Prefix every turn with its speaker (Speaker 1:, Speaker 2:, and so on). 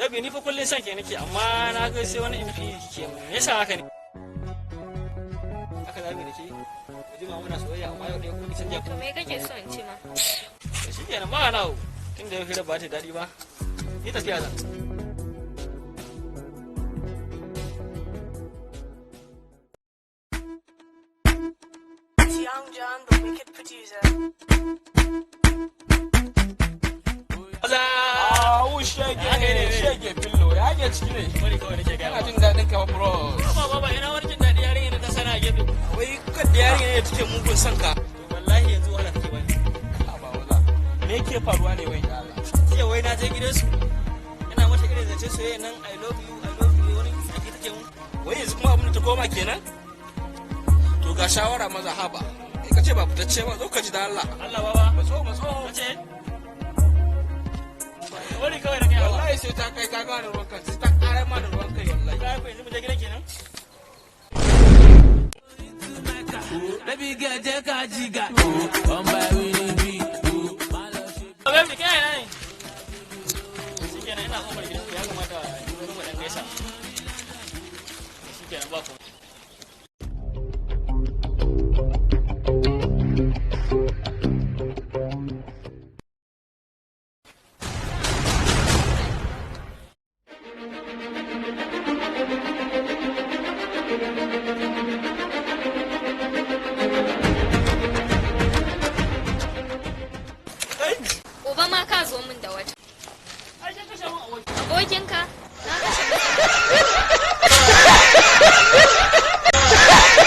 Speaker 1: Baby, ni fa kullun son ke nake, amma na ga sai wani infi kike mu. Me yasa haka ne? Haka zamu da ke? Mu jima muna soyayya, amma yau ɗaya kuma ki canja.
Speaker 2: To me kake so in ce ma?
Speaker 1: To shikenan, ba na tunda yau hira ba ta daɗi ba. Ni tafiya zan.
Speaker 3: It's Young John, the wicked producer.
Speaker 1: Maza!
Speaker 4: Awu shege shege fillo ya ke ciki ne.
Speaker 1: Bari kawai nake gaya
Speaker 4: Ina
Speaker 1: ma.
Speaker 4: jin daɗin ka, bro.
Speaker 1: Ba ba ba, ina wani jin daɗi, yarinya da ta sana a gefe.
Speaker 4: Wai kan da yarinya ne take mugun son ka.
Speaker 1: To wallahi yanzu wahala take bani.
Speaker 4: Ba wala. Me yake faruwa ne wai da Allah?
Speaker 1: Jiya wai na je gidansu. Ina mata irin zance soyayya nan, "I love you, I love you," wani tsaki take mun.
Speaker 4: Wai yanzu kuma abin da ta koma kenan? To ga shawara maza, haba. Kai ka ce ba fitacce ba, zo ka ji da Allah.
Speaker 1: Allah baba.
Speaker 4: Matso, matso.
Speaker 1: Kace? Bari kawai na gaya ma.
Speaker 4: Wallahi sai ta kai ka gane ruwan kai, sai ta ƙara ma da ruwan kai wallahi.
Speaker 1: Ka yanzu mu je gidan kenan?
Speaker 5: Baby girl, jẹ́ ká jìgà. Ọmọ ẹ̀rí ni bí.
Speaker 1: Oh, baby, kai ina ne? Shikenan, ina kofar gidan ku, ya kamata mu dan gaisa. Shikenan, ba komai.